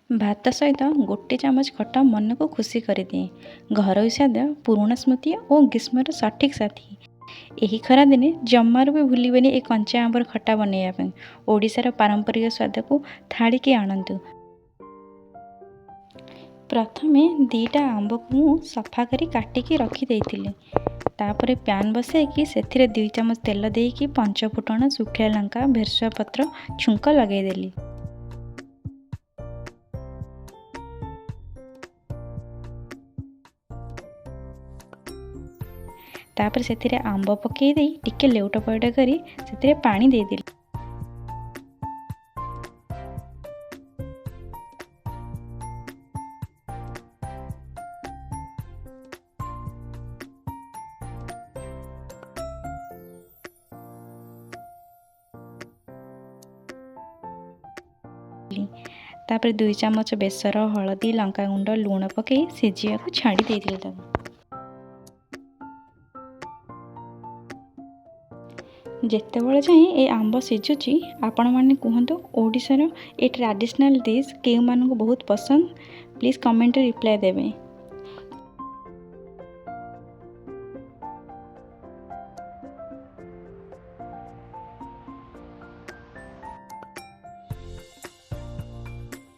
ଭାତ ସହିତ ଗୋଟେ ଚାମଚ ଖଟା ମନକୁ ଖୁସି କରିଦିଏ। ଘରୋଇ ସ୍ୱାଦ, ପୁରୁଣା ସ୍ମୃତି ଓ ଗ୍ରୀଷ୍ମର ସଠିକ୍ ସାଥୀ। ଏହି ଖରାଦିନେ ଜମାରୁ ବି ଭୁଲିବେନି ଏ କଞ୍ଚା ଆମ୍ବର ଖଟା ବନେଇବା ପାଇଁ। ଓଡ଼ିଶାର ପାରମ୍ପରିକ ସ୍ୱାଦକୁ ଥାଳିକି ଆଣନ୍ତୁ। ପ୍ରଥମେ 2ଟା ଆମ୍ବକୁ ମୁଁ ସଫା କରି କାଟିକି ରଖିଦେଇଥିଲି। ତାପରେ ପ୍ୟାନ୍ ବସାଇକି ସେଥିରେ 2 ଚାମଚ ତେଲ ଦେଇକି ପଞ୍ଚ ଫୁଟଣ, ଶୁଖିଲା ଲଙ୍କା, ଭେରସୁଙ୍ଗା ପତ୍ର ଛୁଙ୍କ ଲଗାଇଦେଲି। ତାପରେ ସେଥିରେ ଆମ୍ବ ପକାଇ ଦେଇ ଟିକେ ଲେଉଟ ପାଉଟ କରି ସେଥିରେ ପାଣି ଦେଇଦେଲି। ତାପରେ 2 ଚାମଚ ବେସର, ହଳଦୀ, ଲଙ୍କାଗୁଣ୍ଡ, ଲୁଣ ପକାଇ ସିଝିବାକୁ ଛାଡ଼ି ଦେଇଥିଲି ତାକୁ। ଯେତେବେଳେ ଯାଏଁ ଏ ଆମ୍ବ ସିଝୁଛି, ଆପଣମାନେ କୁହନ୍ତୁ, ଓଡ଼ିଶାର ଏ ଟ୍ରାଡ଼ିସନାଲ୍ ଡିଶ୍ କେଉଁମାନଙ୍କୁ ବହୁତ ପସନ୍ଦ? ପ୍ଲିଜ୍ କମେଣ୍ଟରେ ରିପ୍ଲାଏ ଦେବେ।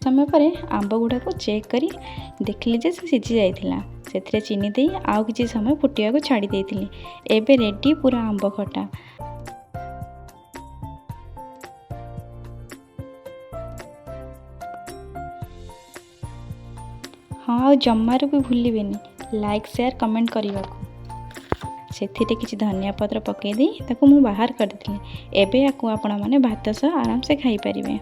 ସମୟ ପରେ ଆମ୍ବ ଗୁଡ଼ାକୁ ଚେକ୍ କରି ଦେଖିଲି ଯେ ସେ ସିଝି ଯାଇଥିଲା। ସେଥିରେ ଚିନି ଦେଇ ଆଉ କିଛି ସମୟ ଫୁଟିବାକୁ ଛାଡ଼ି ଦେଇଥିଲି। ଏବେ ରେଡ଼ି ପୁରା ଆମ୍ବ ଖଟା। ହଁ, ଆଉ ଜମାରୁ ବି ଭୁଲିବେନି ଲାଇକ୍, ସେୟାର, କମେଣ୍ଟ କରିବାକୁ। ସେଥିରେ କିଛି ଧନିଆ ପତ୍ର ପକାଇ ଦେଇ ତାକୁ ମୁଁ ବାହାର କରିଦେଲି। ଏବେ ୟାକୁ ଆପଣମାନେ ଭାତ ସହ ଆରାମସେ ଖାଇପାରିବେ।